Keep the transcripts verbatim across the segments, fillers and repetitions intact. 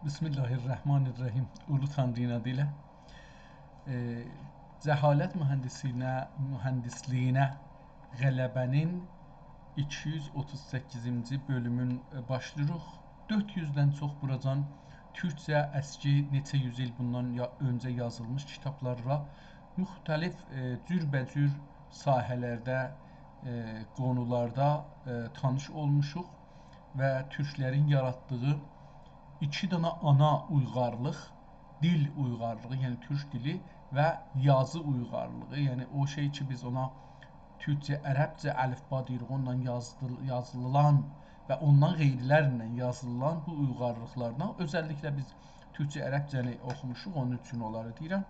بسم الله الرحمن الرحیم. اولو تانری‌نین آدی ایله. ائ، جهالت مهندسینه، مهندسلیگینه غلبه‌نین ایکی یوز اوتوز سککیزینجی بؤلومون، ائ، باشلاییریق. دؤرد یوزدن چوخ بوراجان تورکجه اسکی نئچه یوز ایل بوندان یا، اؤنجه یازیلمیش کیتابلارلا مختلف، ائ، جوربه‌جور ساحه‌لرده، ائ، قونولاردا، ائ، تانیش اولموشوق و تورکلرین یاراتدیغی ایکی دنه آنا اویغارلیق، دیل اویغارلیغی، یعنی تورک دیلی و یازی اویغارلیغی، یعنی او شئی کی، بیز اونا تورکجه، عربجه الفبا دئییریک، اوندان یازدیل-، یازیلان و اوندان غیرلرله یازیلان بو اویغارلیقلاردان، اؤزللیکله بیز تورکجه، عربجه‌نی اوخوموشوق، اونون اوچون اونلاری دئییرم.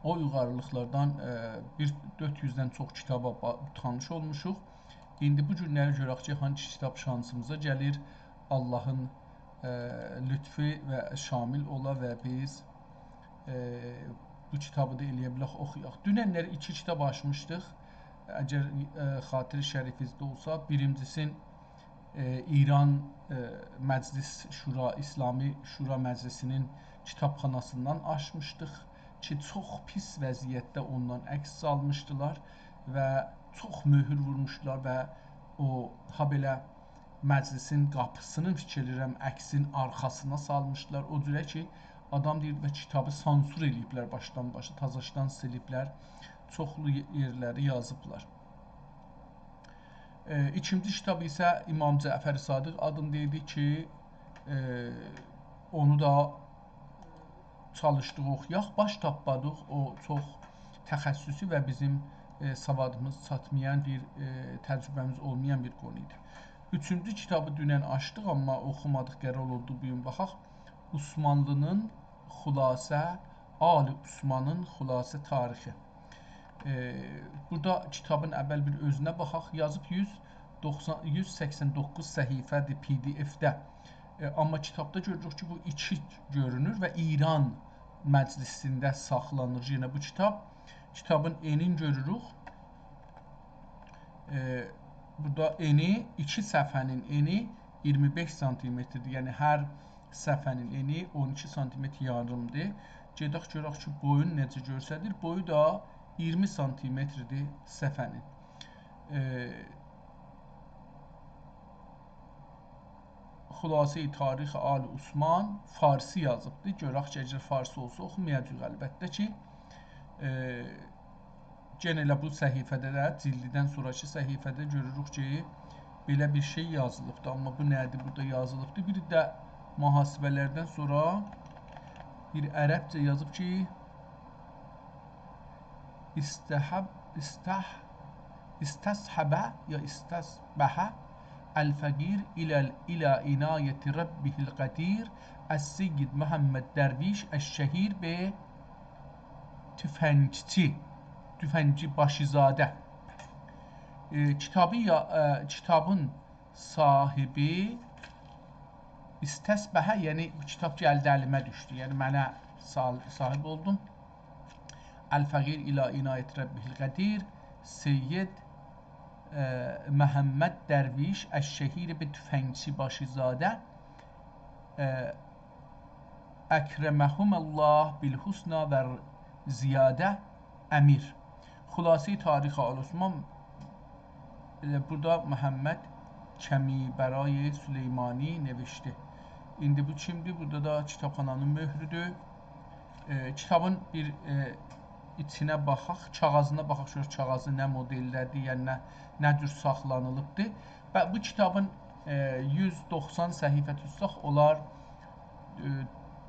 او اویغارلیقلاردان، ائ، بیر دؤرد یوزدن چوخ کیتابا با-، تانیش اولموشوق. ایندی بو گونلری گؤرک کی، هانسی کیتاب شانسیمیزا گلیر، آللاهین، ائ، لطفو و شامل اولا و بیز، ائ، بو کیتابی دا ائلیه بیلک، اوخویاق. دوننلری ایکی کیتاب آچمیشدیق. اگر، ائ، خاطر شریفینیزده اولسا، بیرینجیسین ائ، ایران، ائ، مجلس شورا، اسلامی شورا مجلسینین کیتابخاناسیندان آچمیشدیق کی، چوخ پیس وضعیتده اوندان عکس سالمیشدیلار و چوخ مؤهور وورموشدولار و او، هابئله مجلسین قاپیسینین، فیکیر ائدیرم، عکسین آرخاسینا سالمیشدیلار. او جوره کی، آدام دئییر، و کیتابی سانسور ائله‌ییبلر باشدان باشا، تازاشدان سیلیبلر. چوخلو یئرلری یازیبلار. ائ، ایکینجی کیتاب ایسه امام جعفر صادق آدیندا ایدی کی، ائ، اونو دا چالیشدیق اوخویاق، باش تاپمادیق. او چوخ تخصصی و بیزیم، ائ، سوادیمیز چاتمایان بیر، ائ، تجربه‌میز اولمایان بیر قونو ایدی. اوچونجو کیتابی دونن آچدیق، آمما اوخومادیق، قرار اولدو بو گون باخاق. عثمانلی‌نین خلاصه، آل عثمانین خلاصه تاریخی. ائ، بورادا کیتابین اول بیر اؤزونه باخاق. یازیب یوز دوخسان، یوز سکسن دوققوز صفحه‌دیر پی دی اف‌ده. ائ، آمما کیتابدا گؤروروک کی، بو ایکی گؤرونور و ایران مجلسینده ساخلانیر یئنه بو کیتاب. کیتابین انین گؤروروک. ائ، بورادا انی، ایکی صفحه‌نین انی اییرمی بئش سانتیمتردیر. یعنی هر صفحه‌نین انی اون ایکی سانتیمتر یاریمدیر. گئدک گؤرک کی، بویون نئجه گؤرسدیر. بویو دا اییرمی سانتیمتردیر صفحه‌نین. ائ، خلاصه‌ی تاریخ آل عثمان، فارسی یازیبدی. گؤرک کی، اگر فارسی اولسا، اوخومایاجاغیق البته کی. ائ، یئنه ائله بو صفحه‌ده ده، جلددن سونراکی صفحه‌ده گؤروروک کی، بئله بیر شئی یازیلیبدی. آمما بو نه‌دیر بورادا یازیلیبدی؟ بیر ده محاسبه‌لردن سونرا بیر عربجه یازیب کی، استحب، استح، استصحب یا استصبح الفقیر الی، الی عنایة ربه القدیر السید محمد درویش الشهیر به تفنگچی، تفنگچی باشی‌زاده. ائ، کیتابی یا، ائ، کیتابین صاحیبی استصبح، یعنی بو کیتاب گلدی الیمه دوشدو. یعنی منه سال-، صاحیب اولدوم. الفقیر الی عنایة ربه القدیر، سید، ائ، محمد درویش الشهیر به تفنگچی باشی‌زاده، ائ، اکرمهم الله بالحسنی و زیاده امیر. خلاصه‌ی تاریخ آل عثمان، ائله بورادا محمد کمی برای سلیمانی نوشته. ایندی بو کیمدیر؟ بورادا دا کیتابخانانین مؤهرودور. ائ، کیتابین بیر، ائ، ایچینه باخاق، کاغاذینا باخاق، گؤرک کاغاذی نه مدلده‌دیر، یعنی نه، نه جور ساخلانیلیبدیر. و بو کیتابین، ائ، یوز دوخسان صفحه توتساق، اولار، ائ،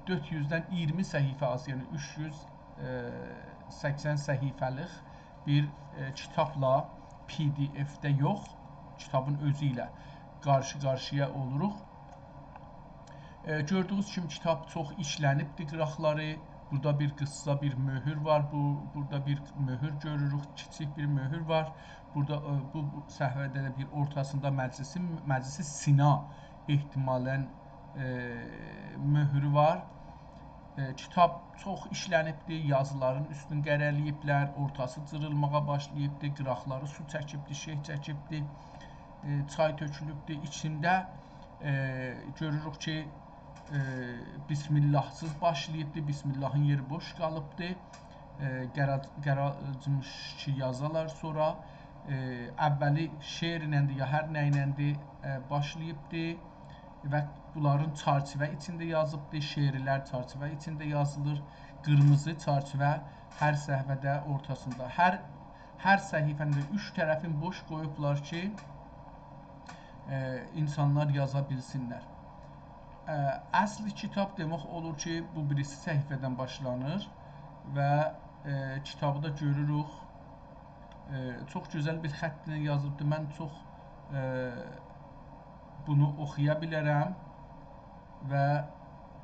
دؤرد یوزدن اییرمی صفحه آز، یعنی اوچ یوز سکسن صفحه‌لیک بیر، ائ، کیتابلا پی دی اف‌ده یوخ، کیتابین اؤزو ایله قارشی-قارشییا اولوروق. ائ، گؤردویونوز کیمی کیتاب چوخ ایشلنیبدیر قیراقلاری. بورادا بیر قیسسا بیر مؤهور وار. بو، بورادا بیر مؤهور گؤروروک، کیچیک بیر مؤهور وار. بورادا، ائ، بو، بو صفحه‌ده ده بیر اورتاسیندا مجلسین، مجلس سنا احتمالاً، ائ، مؤهورو وار. ائ، کیتاب چوخ ایشلنیبدیر، یازیلارین اوستون قره‌له‌ییبلر، اورتاسی جیریلماغا باشلاییبدیر، قیراقلاری سو چکیبدیر، شئی چکیبدیر، ائ، چای تؤکولوبدور. ایچینده، ائ، گؤروروک کی، ائ، بسم‌الله‌سیز باشلاییبدی، بسم‌اللهین یئری بوش قالیبدی. ائ، قرا-، قراجمشکی یازالار سونرا. ائ، اوّلی شعرلندی یا هر نه ایلندی، ائ، باشلاییبدی و بونلارین چرچیوه ایچینده یازیبدی، شعرلر چرچیوه ایچینده یازیلیر، قیرمیزی چرچیوه هر صفحه‌ده اورتاسیندا. هر، هر صفحه‌نین ده اوچ طرفین بوش قویوبلار کی، ائ، اینسانلار یازا بیلسینلر. ائ، اصل کیتاب دئمک اولور کی، بو بیریسی صفحه‌دن باشلانیر و، ائ، کیتابی دا گؤروروک. ائ، چوخ گؤزل بیر خط ایله یازیبدی. من چوخ، ائ، بونو اوخویا بیلرم و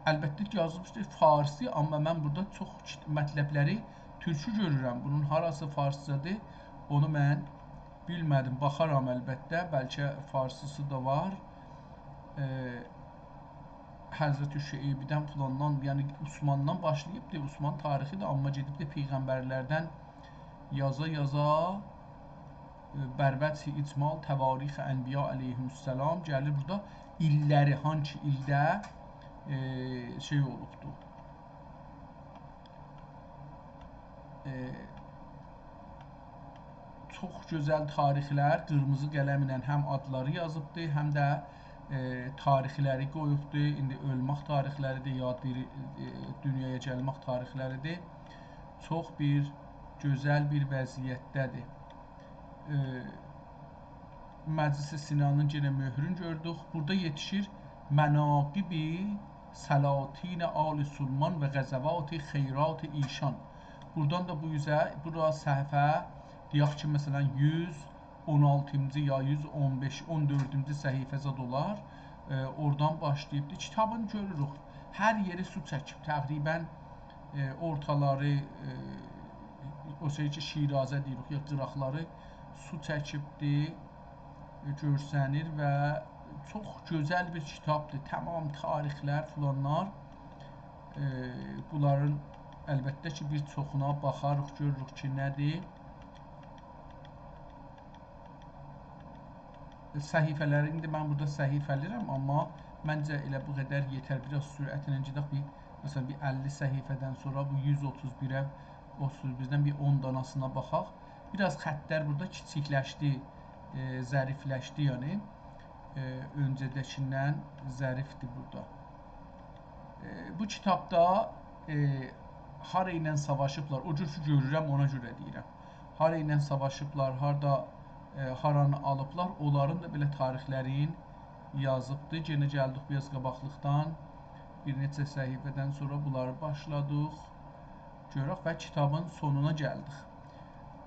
البته کی، یازیبدی فارسی، آمما من بورادا چوخ کیت-، مطلبلری تورکو گؤرورم. بونون هاراسی فارسجادیر، اونو من بیلمه‌دیم. باخارام البته، بلکه فارسیسی دا وار. ائ، حضرت شعیبی‌دن فلاندان، یعنی عثماندان باشلاییبدی، عثمان تاریخی‌دیر، آمما گئدیبدی پیغمبرلردن یازا-یازا، ائ، بر وجه اجمال تواریخ انبیا علیهم‌السلام گلیر بورادا ایللری، هانسی ایلده، ائ، شئی اولوبدو. ائ، چوخ گؤزل تاریخلر، قیرمیزی قلم ایله هم آدلاری یازیبدی، هم ده، ائ، تاریخلری قویوبدو. ایندی اؤلمک تاریخلری‌دیر، یا دیری، ائ، دونیایا گلمک تاریخلری‌دیر. چوخ بیر گؤزل بیر وضعیتده‌دیر. ائ، مجلس سنانین یئنه مهرون گؤردوک. بورادا یئتیشیر مناقب سلاطین آل سلمان و غزوات خیرات ایشان. بورادان دا بو اوزه، بورا صفحه، دئیک کی، مثلا، یوز اون آلتینجی یا یوز اون بئش، اون دؤردونجو صفحه زاد اولار. ائ، اورادان باشلاییبدی. کیتابین گؤروروک، هر یئری سو چکیب، تقریبا، ائ، اورتالاری، ائ، او شئی کی، شیرازه دئییریک، یا قیراقلاری سو چکیبدی، ائ، گؤرسنیر و چوخ گؤزل بیر کیتابدیر. تمام تاریخلر، فلانلار، ائ، بونلارین البته کی، بیر چوخونا باخاریق، گؤروروک کی، نه‌دیر. صفحه‌لری ایندی من بورادا صفحه‌لرم، آمما منجه ائله بو قدر یئتر. بیر آز سرعتله گئدک، بیر، مثلا، بیر اللی صفحه‌دن سونرا بو یوز اوتوز بیره، اوتوز بیردن بیر اون داناسینا باخاق. بیر آز خطلر بورادا کیچیکلشدی، ائ، ظریفلشدی، یعنی، ائ، اؤنجه‌ده‌کیندن ظریفدیر بورادا. ائ، بو کیتابدا، ائ، هارا ایله ساواشیبلار، او جور کی گؤرورم، اونا گؤره دئییرم. هارا ایله ساواشیبلار، هاردا، ائ، هارانی آلیبلار، اونلارین دا بئله تاریخلرین یازیبدی. یئنه گلدیک بیر آز قاباقلیقدان، بیر نئچه صفحه‌دن سونرا بونلاری باشلادیق. گؤرک و کیتابین سونونا گلدیک.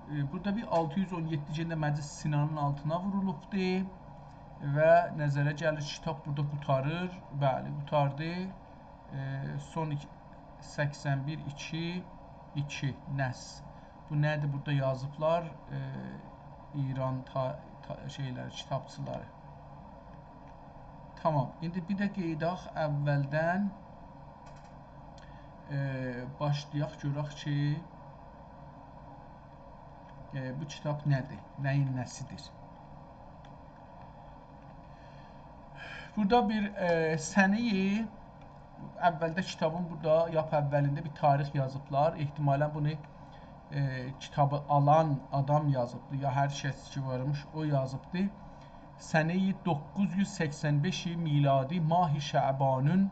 ائ، بورادا بیر آلتی یوز اون یئددی گئنه مجلس سنانین آلتینا وورولوبدو و نظره گلیر کیتاب بورادا قوتاریر. بلی، قوتاردی. ائ، سون ایکی، سکسن بیر، ایکی، ایکی، نص. بو نه‌دیر؟ بورادا یازیبلار، ائ، ایران تا-، تا-، شئیلری، کیتابچیلاری. تامام. ایندی بیر ده قئییداق اوّلدن، ائ، باشلایاق، گؤرک کی، ائ، بو کیتاب نه‌دیر؟ نه‌یین نه‌سیدیر؟ بورادا بیر، ائ، سنه‌ی اوّلده کیتابین بورادا لاپ اوّلینده بیر تاریخ یازیبلار. احتمالا بونو، ائ، کیتابی آلان آدام یازیبدی، یا هر کس کی وارمیش، او یازیبدی. سنه‌ی دوققوز یوز سکسن بئش میلادی، ماه شعبانین،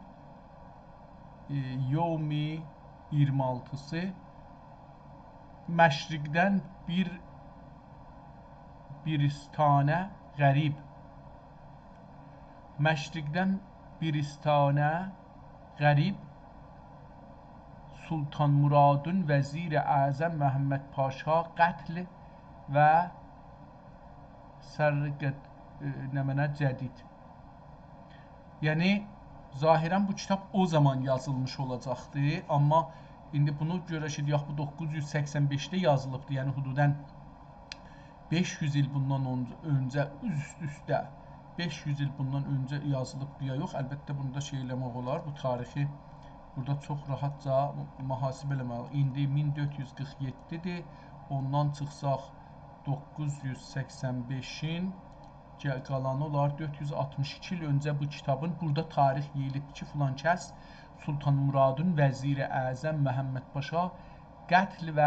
ائ، یومی ایگیرمی آلتیسی، مشرقدن بیر بیرستانه غریب، مشرقدن بیرستانه غریب، سلطان مرادین وزیر اعظم محمد پاشا قتل و سر قد-، ائ، نمنه جدید. یعنی، ظاهرا بو کیتاب او زامان یازیلمیش اولاجاقدی، آمما ایندی بونو گؤره کی، دئیک، بو دوققوز یوز سکسن بئشده یازیلیبدی، یعنی حدودا بئش یوز ایل بوندان اون-، اؤنجه، اوست-اوسته بئش یوز ایل بوندان اؤنجه یازیلیبدی یا یوخ، البته، بونو دا شئی ائله‌مک اولار، بو تاریخی بورادا چوخ راحتجا محاسبه ائله‌مک اولار. ایندی مین دؤرد یوز قیرخ یئددی‌دیر، اوندان چیخساق دوققوز یوز سکسن بئشین، گه-، قالانی اولار دؤرد یوز آلتمیش ایکی ایل اؤنجه بو کیتابین، بورادا تاریخ یئییلیب کی، فلان کس سلطان مرادین وزیر اعظم محمد پاشا قتل و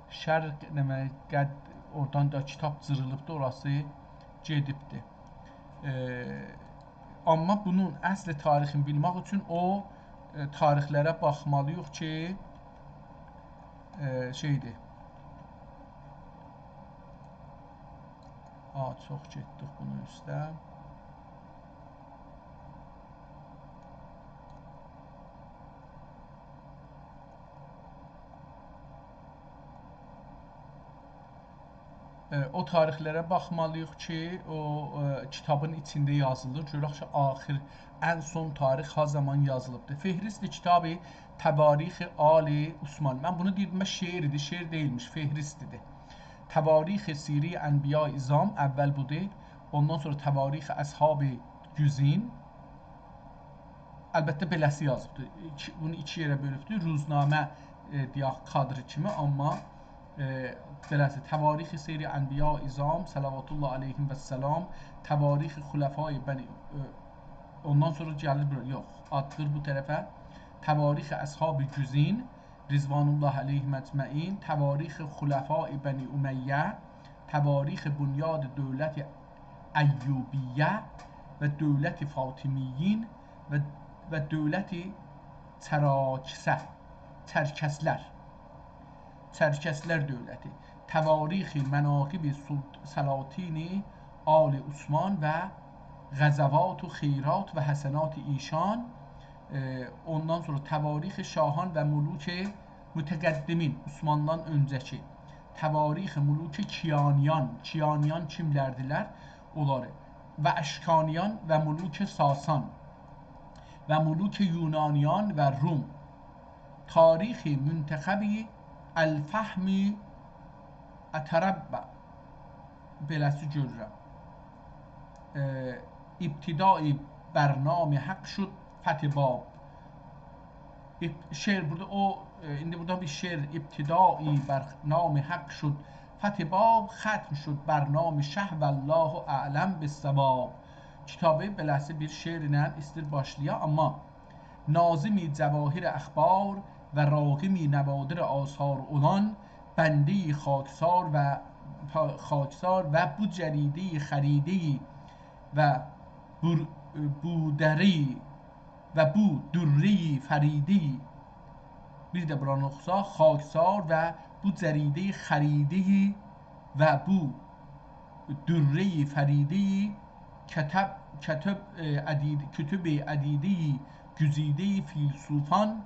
شرق، نمنه، قد-، اورادان دا کیتاب جیریلیبدی، اوراسی گئدیبدی. ائ، آمما بونون اصل تاریخینی بیلمک اوچون او، ائ، تاریخلره باخمالی‌ییق کی، ائ، شئیدیر. آ، چوخ گئتدیک بونون اوسته. ائ، او تاریخلره باخمالی‌ییق کی، او، ائ، کیتابین ایچینده یازیلیر. گؤرک کی، آخیر، ان سون تاریخ ها زامان یازیلیبدیر. فهرست کتاب تواریخ آل عثمان. من بونو دئییردیم، من شعر ایدی، شعر دئییلمیش، فهرست ایدی. تواریخ سیرهٔ انبیاء عظام، اول بودور. اوندان سونرا تواریخ اصحاب گزین. البته، بئله‌سی یازیبدیر. ایکی، بونو ایکی یئره بؤلوبدور. روزنامه، ائ، دئیک، کادری کیمی، آمما، ائ، بئله‌سی. تواریخ سیرهٔ انبیاء عظام، صلوات الله علیهم و السلام، تواریخ خلفای بنی، ائ، اوندان سونرا گلیر بورا، یوخ، آتلیر بو طرفه. تواریخ اصحاب گزین، رضوان الله علیهم اجمعین، تواریخ خلفای بنی امیه، تواریخ بنیاد دولت ایوبیه و دولت فاطمیین و، و دولت چراکسه، چرکسلر، چرکسلر دولتی، تواریخ مناقب سلط-، سلاطین آل عثمان و غزوات و خیرات و حسنات ایشان، ائ، اوندان سونرا تواریخ شاهان و ملوک متقدمین، عثماندان اؤنجه‌کی، تواریخ ملوک کیانیان، کیانیان کیملردیلر؟ اونلاری، و اشکانیان و ملوک ساسان و ملوک یونانیان و روم، تاریخ منتخب الفهم اتربع، بئله‌سی گؤرورم. ائ، ابتدای برنامه حق شد فتح باب. اب-، شعر بورادا او، ائ، ایندی بورادا بیر شعر، ابتدای برنامه حق شد فتح باب، ختم شد برنامه شه والله اعلم بالصواب. کیتابی بئله‌سی بیر شعرله ایستیر باشلایا، آمما ناظمی جواهر اخبار و راقمی نوادر آثار اولان بندهٔ خاکسار و، خاکسار و بو جریدهٔ خریده‌ای و بور-، بودری و بو درهٔ فریده‌ای، بیر ده بورانی اوخوساق، خاکسار و بو جریدهٔ خریده‌ای و بو درهٔ فریده‌ای کتب، کتب، ائ، عدید، کتب عدیده‌ای گزیده‌ای فیلسوفان،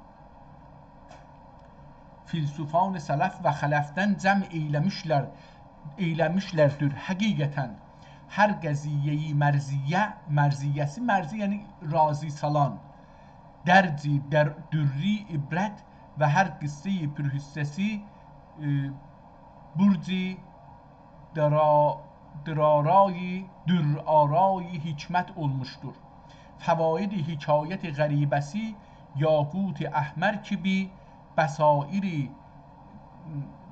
فیلسوفان سلف و خلفدن جمع ائیله‌میشلر، ائیله‌میشلردیر. حقیقتاً هر قضیه‌ای مرضیه، مرضیه‌سی، مرضی یعنی راضی سالان، درجی در-، دری عبرت و هر قصه‌ای پرحصه‌سی، ائ، برجی درا-، درآرای، درآرای حکمت اولموشدور. فواید حکایت غریبه‌سی یاقوت احمر کی بی بصائر،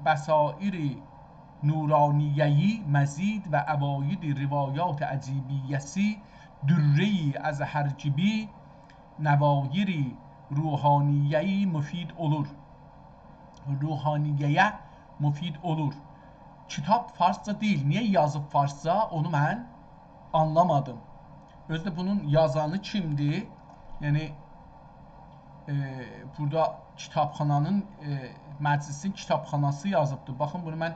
بصائر نورانیه‌ای مزید و عواید روایات عجیبیه‌سی دره‌ای از هر کی بی نوایر روحانیه‌ای مفید اولور. روحانیه‌یه مفید اولور. کیتاب فارسجا دئییل. نییه یازیب فارسجا؟ اونو من آنلامادیم. اؤزو ده بونون یازانی کیمدیر؟ یعنی، ائ، بورادا کیتابخانانین، ائ، مجلسین کیتابخاناسی یازیبدیر. باخین، بونو من،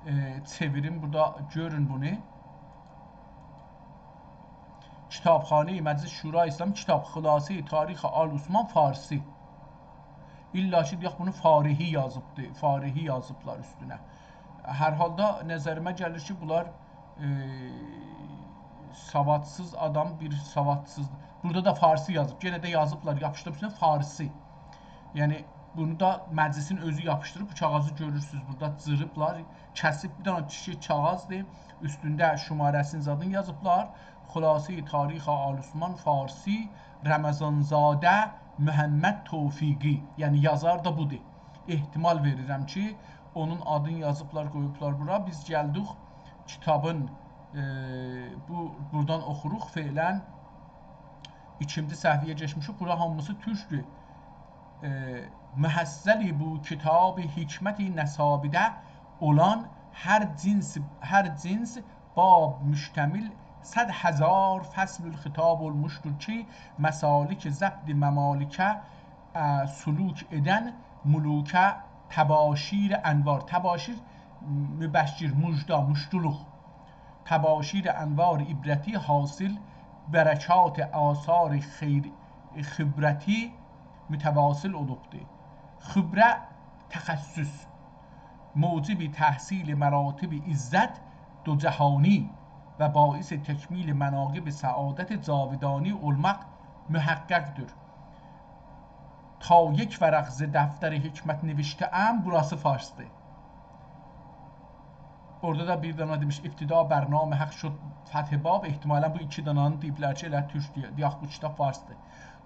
ائ، چئویریم، بورادا گؤرون بونو. کتابخانهٔ مجلس شورای اسلامی، کتاب خلاصهٔ تاریخ آل عثمان فارسی. الا کی، دئیک، بونو فارهی یازیبدی، فارهی یازیبلار اوستونه. هر حالدا نظریمه گلیر کی، بونلار، ائ، سوادسیز آدام، بیر سوادسیز. بورادا دا فارسی یازیب، یئنه ده یازیبلار، یاپیشدیریب اوستونه فارسی. یعنی، بونو دا مجلسین اؤزو یاپیشدیریب، بو کاغاذی گؤرورسونوز، بورادا جیریبلار، کسیب، بیر دنه کیچیک کاغاذدیر، اوستونده شماره‌سینی زادین یازیبلار. خلاصهٔ تاریخ آل عثمان فارسی، رمضان‌زاده محمد توفیقی، یعنی یازار دا بودور. احتمال وئریرم کی، اونون آدینی یازیبلار، قویوبلار بورا. بیز گلدیک کیتابین ائ، بو، بورادان اوخوروق فعلاً. ایکینجی صفحه‌یه کئچمیشیک. بورا هامیسی تورکدور. ائ، محصل بو کتاب حکمت نصابیده اولان هر جنس، هر جنس باب مشتمل صد هزار فصل الخطاب اولموشدور کی، مسالک ضبط ممالکه، اه، سلوک ائدن ملوکه تباشیر انوار، تباشیر، مبشر، مژده، مشتولوق. تباشیر انوار عبرتی حاصل، برکات آثار خیر، خبرتی متواصل اولوبدور. خبره تخصص، موجب تحصیل مراتب عزت دو جهانی و باعث تکمیل مناقب سعادت جاودانی اولماق محقق‌دیر. تا یک ورق ز دفتر حکمت نوشته‌ام، بوراسی فارسدیر. اورادا دا بیر دنه دئمیش، ابتدا بر نام حق شد فتح باب. احتمالاً بو ایکی دنه‌نی دئییبلر کی، ائله تورک دئیه-، دئیک، بو کیتاب فارسدیر.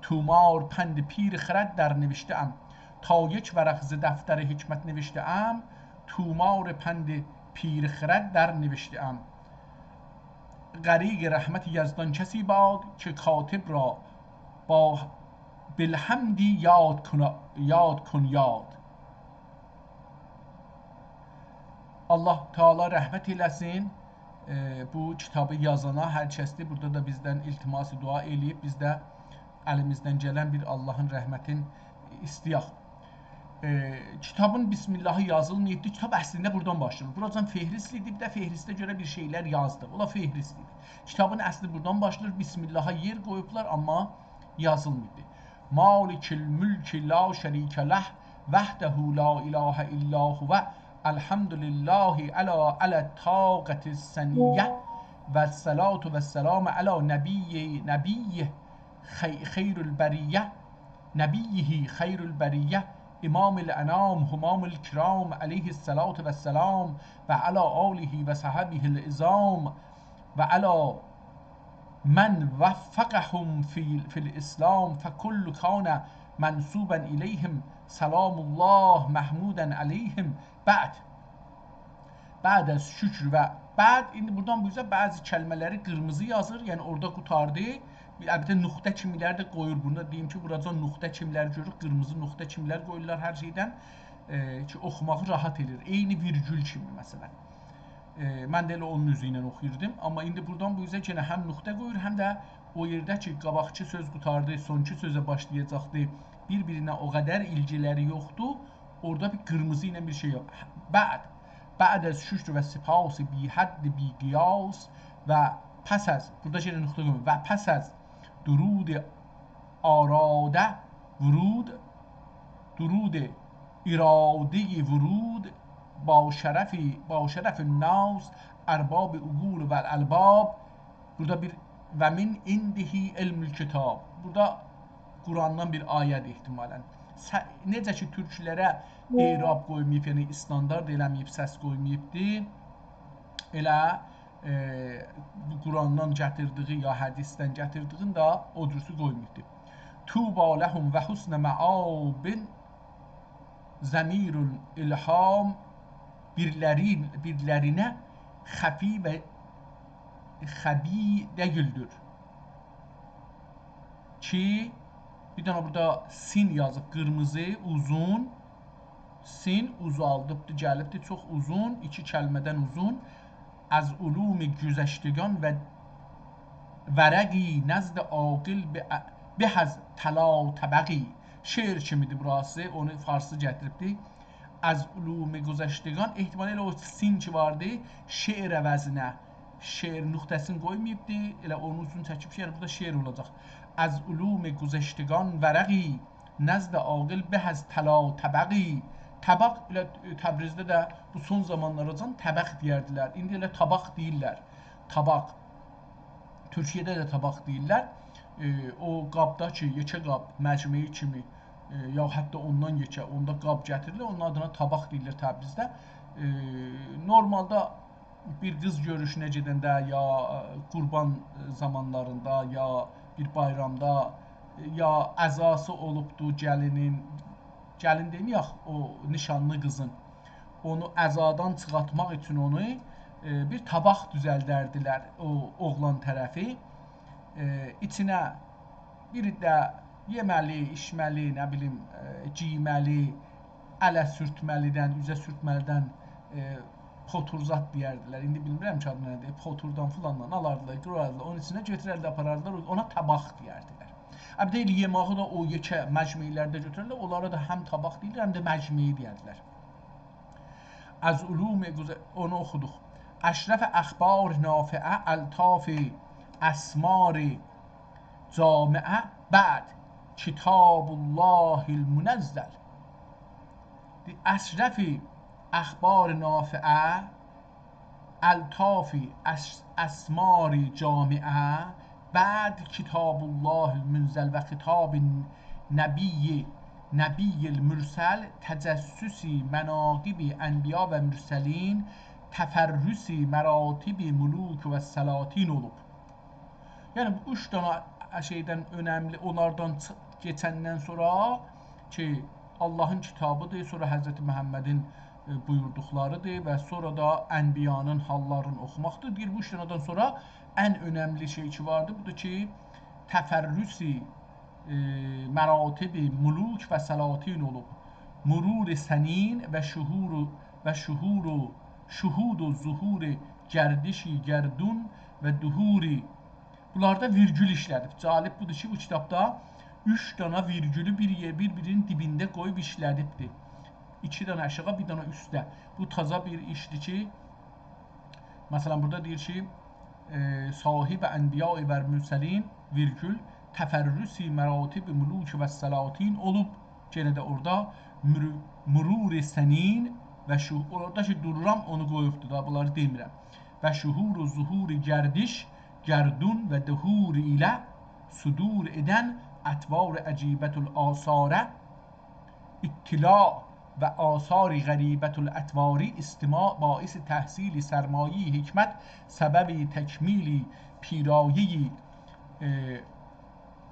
طومار پند پیر خرد در نوشته‌ام. تا یک ورق ز دفتر حکمت نوشته‌ام، طومار پند پیر خرد در نوشته‌ام. غریق رحمت یزدان کسی باد که کاتب را با بالحمد یاد کن، یاد کن یاد. الله تعالی رحمت ائله‌سین، ائ، بو کیتابی یازانا، هر کسدیر. بورادا دا بیزدن التماس دعا ائله‌ییب، بیز ده الیمیزدن گلن بیر اللهین رحمتین ایسته‌یک. ائ، کیتابین بسم اللهی یازیلماییبدی. کیتاب اصلینده بورادان باشلانیر. بوراجان فهرست ایدی، بیر ده فهرسته گؤره بیر شئیلر یازدی. اولا فهرست ایدی. کیتابین اصلی بورادان باشلانیر. بسم اللها یئر قویوبلار، آمما یازیلماییبدی. مالک الملک لا شریک له، وحده لا اله الا هو، الحمد لله علی، علی الطاقة السنیه، و الصلاة و السلام علی نبی، نبیه خی-، خیر البریه، نبیه خیر البریه، امام الانام، همام الکرام، علیه الصلاة و السلام، و علی آله و صحبه العظام، و علی من وفقهم فی، فی الاسلام، فکل کان منسوبا الیهم، سلام الله محمودا علیهم. بعد. بعد از شکر و بعد، ایندی بورادان بو اوزه بعضی کلمه‌لری قیرمیزی یازیر، یعنی اورادا قوتاردی. البته نقطه کیمیلری ده قویور. بوندا دئییم کی، بوراجان نقطه کیمیلری گؤروروک، قیرمیزی نقطه کیمیلری قویورلار هر شئیدن، ائ، کی، اوخوماغی راحت ائله‌ییر. عینی ویرگول کیمی، مثلا. ائ، من ده ائله اونون اوزو ایله اوخویوردوم. آمما ایندی بورادان بو اوزه یئنه هم نقطه قویور، هم ده او یئرده کی، قاباقکی سؤز قوتاردی، سونکی سؤزه باشلایاجاقدی، بیر-بیرینه او قدر ایلگیلری یوخدور. اورادا بیر قیرمیزی ایله بیر شئی یوخ. بعد، بعد از شکر و سپاس بی‌حد بی‌قیاس و پس از، بورادا یئنه نقطه قویوم، و پس از درود آراده ورود، درود اراده ورود، با شرف، با شرف الناس، ارباب عقول و الالباب. بورادا بیر «و من عنده علم الکتاب». بورادا قرآندان بیر آیه‌دیر احتمالاً. سه-، نئجه کی، تورکلره اعراب قویماییب، یعنی استاندارد ائله‌مه‌ییب، سس قویماییبدی، ائله، ائ، بو قرآندان گتیردیگی یا حدیثدن گتیردیگینی ده او جورسو قویماییبدی. «طوبی لهم و حسن مآب، ضمیر الالهام»، بیرلری، بیرلرینه خفی و خبی دئییلدیر. کی، بیر دنه بورادا سین یازیب، قیرمیزی، اوزون. سین اوزالدیبدی، گلیبدی، چوخ اوزون، ایکی کلمه‌دن اوزون. «از علوم گذشتگان و ورقی، نزد عاقل به، به از طلا طبقی». شعر کیمیدیر بوراسی، اونو فارسی گتیریبدی. «از علوم گذشتگان»، احتمالاً ائله او سین کی واردی، شعر عوضینه، شعر نقطه‌سینی قویماییبدی، ائله اونون اوزون چکیب کی، یعنی بورادا شعر اولاجاق. «از علوم گذشتگان ورقی، نزد عاقل به از طلا طبقی». طبق، ائله تبریزده ده بو سون زامانلاراجان طبق دئیردیلر. ایندی ائله طاباق دئییرلر. طاباق. تورکیه‌ده ده طاباق دئییرلر. ائ، او قابدا کی، یئکه قاب، مجمعی کیمی، ائ، یا حتی اوندان یئکه، اوندا قاب گتیریلیر، اونون آدینا طاباق دئییرلر تبریزده. ائ، نورمالدا بیر قیز گؤروشونه گئدنده، یا، ائ، قوربان زامانلاریندا، یا بیر بایرامدا، ائ، یا عزاسی اولوبدو گلینین، گلین دئمه‌یک، او نیشانلی قیزین، اونو عزادان چیخارتماق اوچون اونو، ائ، ائ، بیر طاباق دوزلدردیلر او اوغلان طرفی. ائ، ایچینه بیر ده یئمه‌لی، ایچمه‌لی، نه بیلیم، ائ، گئیمه‌لی، اله سورتمه‌لیدن، اوزه سورتمه‌لیدن، ائ، پوتور زاد دئیردیلر. ایندی بیلمیرم کی، آدی نه‌دیر. پوتوردان فلاندان آلاردیلار، قویاردیلار، اونون ایچینه گؤتورردیلر، آپاراردیلار، اونا طاباق دئیردیلر. البته، ائله یئماغی دا او یئکه مجمعلرده گؤتورورلر، اونلارا دا هم طاباق دئییلیر، هم ده مجمعی دئیردیلر. از علوم گذ-، اونو اوخودوق. اشرف اخبار نافعه، الطاف اسمار جامعه، بعد کتاب الله المنزل. اشرف اخبار نافعه، الطاف اس-، اسمار جامعه، بعد کتاب الله المنزل و خطاب نبی، نبی المرسل، تجسس مناقب انبیا و مرسلین، تفرس مراتب ملوک و سلاطین اولوب. یعنی، بو اوچ دنه شئیدن اؤنملی، اونلاردان چی-، کئچندن سونرا کی، آللاهین کیتابی‌دیر، سونرا حضرت محمدین، ائ، بویوردوقلاری‌دیر و سونرا دا انبیانین حاللارینی اوخوماقدیر. دئییر، بو اوچ دنه‌دن سونرا ان اؤنملی شئی کی واردی، بودور کی، تفرس، ائ، مراتب ملوک و سلاطین اولوب. مرور سنین و شهور و، و شهور و، شهود و ظهور گردشی گردون و دهوری. بونلاردا ویرگول ایشله‌دیب. جالب بودور کی، بو کیتابدا اوچ دنه ویرگولو بیر یئ-، بیر-بیرینین دیبینده قویوب ایشله‌دیبدیر. ایکی دنه آشاغی، بیر دنه اوسته. بو تازا بیر ایشدیر کی، مثلا، بورادا دئییر کی، ائ، صاحب انبیاء و مرسلین، ویرگول، تفرس مراتب ملوک و سلاطین اولوب. یئنه ده اورادا مر-، مرور سنین و شو-، اورادا کی دورورام، اونو قویوبدور دا، بونلاری دئمیرم. و شهور و ظهور گردش گردون و دهور ایله صدور ائدن اطوار عجیبة الآثاره، اطلاع و آثار غریبة الاطواری، استماع باعث تحصیل سرمایهٔ حکمت، سبب تکمیل پیرایهٔ، ائ،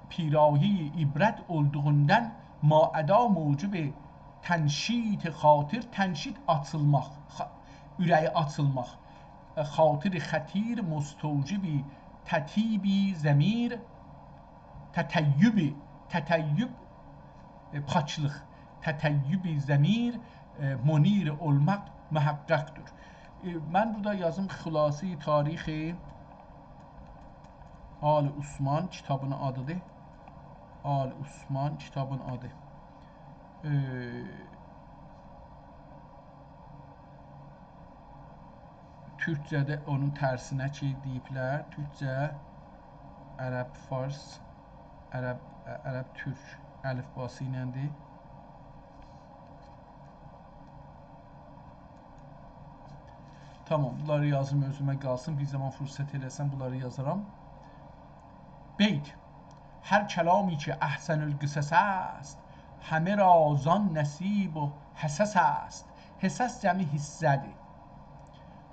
پیرایهٔ عبرت اولدوغوندان ما ادا موجب تنشیط خاطر، تنشیط آچیلماق، خا-، اوره‌یی آچیلماق، ائ، خاطر خطیر مستوجب تطیب ضمیر، تطیب، تطیب، ائ، پاکلیق، تطیب ضمیر، ائ، منیر اولماق محقق‌دور. ائ، من بورادا یازیم خلاصهٔ تاریخ آل عثمان کیتابین آدی‌دیر. آل عثمان کیتابین آدی. ائ، تورکجه‌ده اونون ترسینه کی دئییبلر، تورکجه، عرب، فارس، عرب، عرب تورک الیفباسی ایلندیر. تامام، بونلاری یازیم، اؤزومه قالسین. بیر زامان فرصت ائله‌سم، بونلاری یازارام. بیت. هر کلامی که احسن القصص است، همه را زان نصیب و حصص است. حصص جمع حصه‌دیر.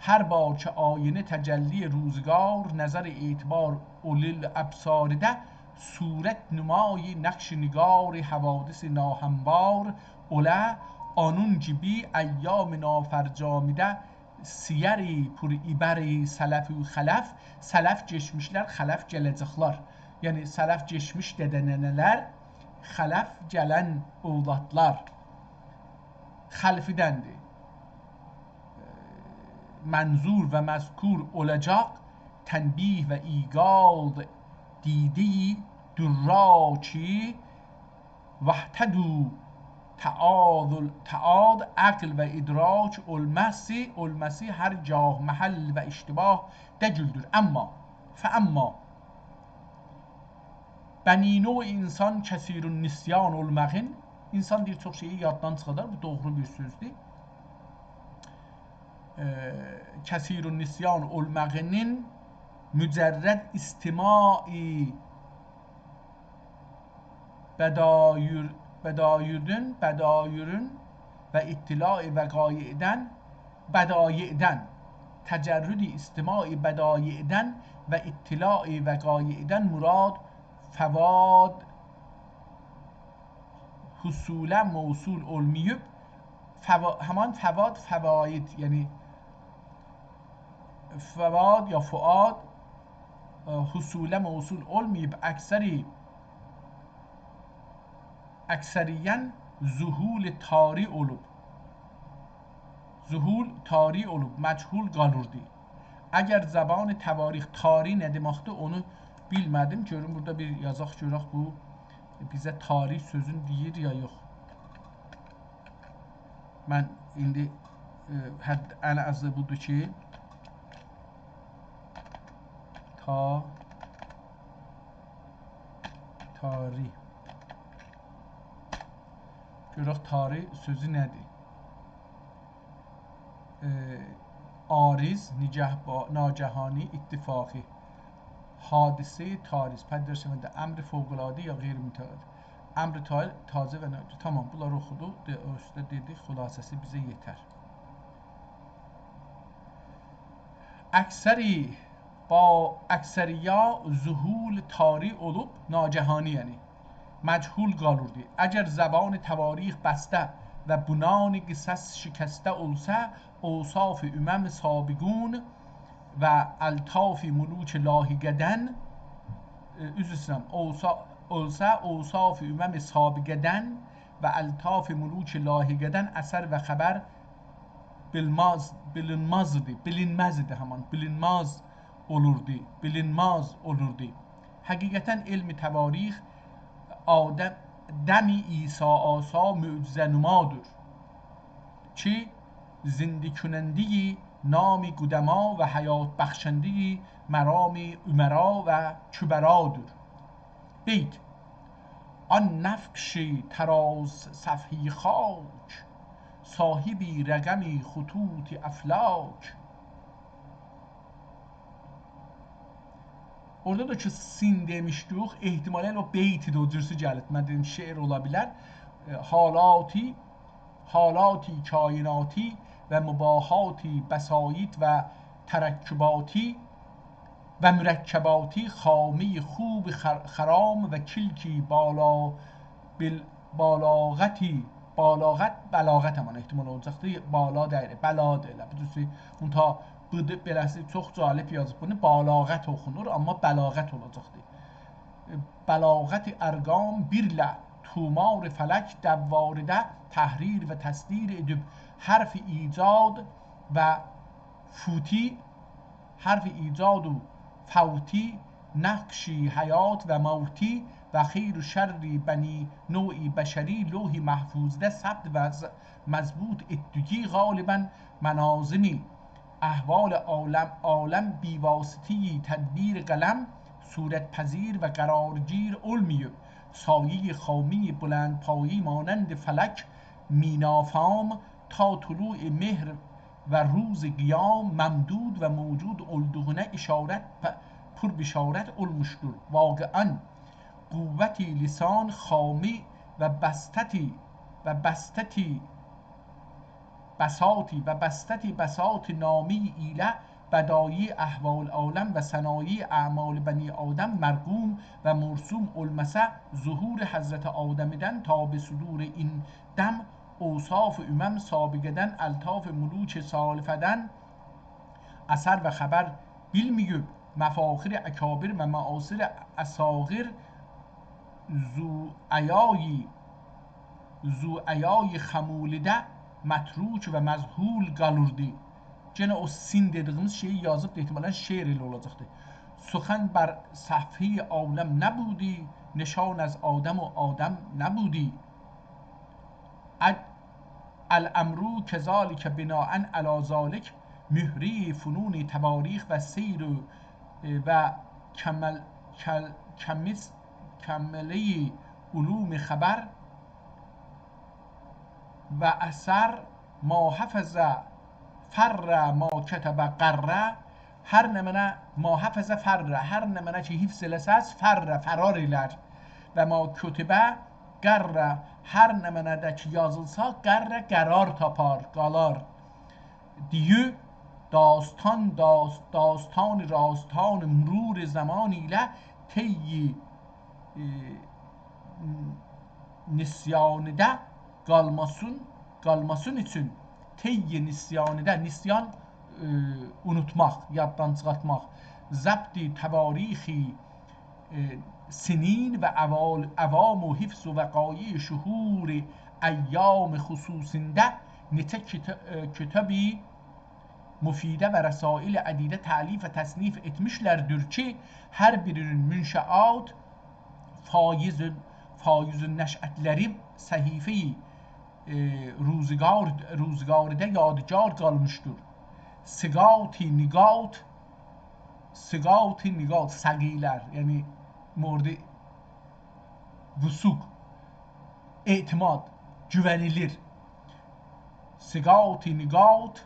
هر بار که آینه تجلی روزگار، نظر اعتبار اولوالابصارده، صورت‌نمای نقش‌نگار حوادث ناهموار اوله، آنون گیبی ایام نافرجامده سیر پر عبر سلف و خلف، سلف کئچمیشلر، خلف گله‌جکلر. یعنی، سلف کئچمیش دده-ننه‌لر، خلف گلن اولادلار. خلفیدندیر. منظور و مذکور اولاجاق تنبیه و ایقاظ دیده‌ی دراکی وحدت و تعادل، تعاد، عقل و ادراک اولماسی، اولماسی هر گاه محل و اشتباه دئییلدیر. اما، فاما، بنی‌نوع انسان کثیرالنسیان اولماغین، انسان دئییر چوخ شئیی یاددان چیخادار، بو دوغرو بیر سؤزدور. ائ، کثیرالنسیان اولماغینین مجرد استماع بدایور-، بدایوردون، بدایورون و اطلاع وقایعدن، بدایعدن، تجرد استماع بدایعدن و اطلاع وقایعدن مراد فواد حصولا موصول اولماییب، فوا-، همان فواد فواید، یعنی فواد یا فؤاد، ائ، حصوله موصول اولماییب، اکثری، اکثریاً ذهول طاری اولوب. ذهول طاری اولوب، مجهول قالوردی. اگر زبان تواریخ، طاری نه دئمکدیر، اونو بیلمه‌دیم. گؤروم، بورادا بیر یازاق، گؤرک بو بیزه طاری سؤزون دئییر یا یوخ. من ایندی، ائ، حد، ان آزی بودور کی، تا، طاری. گؤرک طاری سؤزو نه‌دیر؟ ائ، عارض، نگهبا-، ناگهانی، اتفاقی. حادثهٔ طاری، پدیدار شوند امر فوق‌العاده یا غیر متعادل. امر طاری، تازه و نا-، تامام، بونلاری اوخودو. دئ-، او اوسته دئدیک، خلاصه‌سی بیزه یئتر. اکثری، با اکثریا ذهول طاری اولوب، ناگهانی، یعنی مجهول قالوردی. اگر زبان تواریخ بسته و بنان قصص شکسته اولسا، اوصاف امم سابقون و الطاف ملوک لاحقدن، ائ، عذر ایسته‌ییرم، اوصا-، اولسا اوصاف امم سابقدن و الطاف ملوک لاحقدن اثر و خبر بیلمز-، بیلینمزدی، بیلینمزدی همان، بیلینمز اولوردو، بیلینمز اولوردو. حقیقتاً علم تواریخ آدم، دم عیسی آسا معجزه نمادور کی، زنده کنندهٔ نام قدما و حیات بخشندهٔ مرام امرا و کبرادور. بیت: آن نقش طراز صفحهٔ خاک، صاحب رقم خطوط افلاک. اورادا دا کی، سین دئمیشدیک، احتمالاً او بیت ده او جورسو گلیب. من دئدیم، شعر اولا بیلر. ائ، حالاتی حالاتی کائناتی و مباحاتی بساطی و ترکباتی و مرکباتی، خامهٔ خوب خر-، خرام و کلکی بالا، بل-، بالاغتی، بالاغت، بلاغت همان احتمال اولاجاقدی، بالا دئییل، بلا دئییل. بو دوزدور، منتها بو دا بئله‌سی چوخ جالب یازیب بونو، بالاغت اوخونور، آمما بلاغت اولاجاقدی. بلاغت ارقام بیرله طومار فلک، دوارده تحریر و تصدیر ائدیب، حرف ایجاد و فوتی، حرف ایجاد و فوتی، نقش حیات و موتی و خیر و شر بنی نوع بشری لوح محفوظده ثبت و ز-، مضبوط ائتدیگی غالباً مناظمی احوال عالم، عالم بی واسطهٔ تدبیر قلم صورت‌پذیر و قرارگیر اولماییب. سایهٔ خامهٔ بلندپایه‌ای مانند فلک مینافام تا طلوع مهر و روز قیام ممدود و موجود اولدوغونا اشارت پ-، پربشارت اولموشدور. واقعاً قوت لسان خامه و بسطتی و بسطتی بساطی و بسطتی بساط نامه‌ای ایله بدایع احوال عالم و صنایع اعمال بنی آدم مرقوم و مرسوم اولماسا، ظهور حضرت آدمدن تا به صدور این دم اوصاف امم سابقدن، الطاف ملوک سالفدن اثر و خبر بیلمه‌ییب، مفاخر اکابر و معاصر اصاغر ذوعیای، ذوعیای خمولده متروک و مجهول قالوردی. گئنه او سین دئدیگیمیز شئیی یازیب، احتمالاً شعر ائله اولاجاقدی. سخن بر صفحهٔ عالم نبودی، نشان از آدم و آدم نبودی. اد-، الامر کذلک بناءً علی ذلک، مهرهٔ فنون تواریخ و سیر و، و کمل-، کل-، کمیس-، کملهٔ علوم خبر و اثر، ما حفظ فر، ما کتب قر، هر نمنه، ما حفظ فر، هر نمنه کی حفظ ائله‌سز، فر، فرار ائلر. و ما کتب قر، هر نمنه ده کی یازیلسا، قر، قرار تاپار، قالار. دیو داستان، داس-، داستان راستان مرور زمان ایله طی، ائ، نسیانیده قالماسین، قالماسین اوچون، طی نسیانیده، نسیان، ائ، ائ، اونوتماق، یاددان چیخارتماق. ضبط تواریخ، ائ، سنین و عوال-، عوام و حفظ و وقایع شهور ایام خصوصینده نئچه کیتا-، ائ، کیتاب مفیده و رسائل عدیده تألیف و تصنیف ائتمیشلردیر کی، هر بیرینین منشآت فایض، فایض‌النشأت‌لری صحیفه‌ی، ائ، روزگار، روزگارده یادگار قالمیشدیر. ثقات نقاط، ثقات نقاط، ثقیلر، یعنی مورد وثوق، اعتماد، گوونیلیر. ثقات نقاط،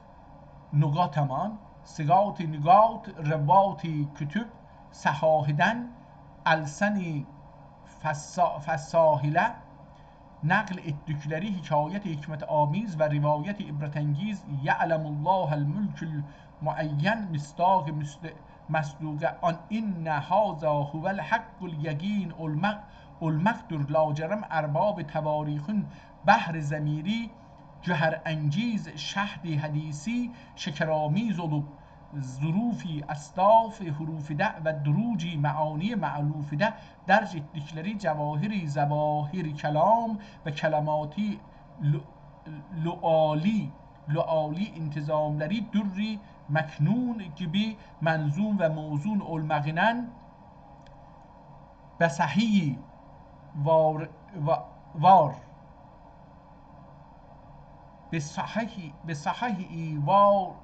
نقاط همان، ثقات نقاط، رواة کتب، صحاحیدن، السن فصا-، فصاحیله، نقل ائتدیکلری حکایت حکمت‌آمیز و روایت عبرت‌انگیز، یعلم الله الملک المعین، مصداق مصد-، مصدوقه آن ان هذا هو الحق الیقین اولماق، اولماقدیر. لاجرم ارباب تواریخین بحر ضمیری، گوهرانگیز شهد حدیثی شکرآمیز اولوب، ظروف اصداف حروفیده و دروج معانی مألوفیده درج ائتدیکلری جواهر ظواهر کلام و کلماتی لو-، لؤلؤی، لؤلؤی انتظاملری در مکنون کیمی منظوم و موزون اولماغیندان بصحیح وار، وا-، وار. بصحیح، بصحیح وار،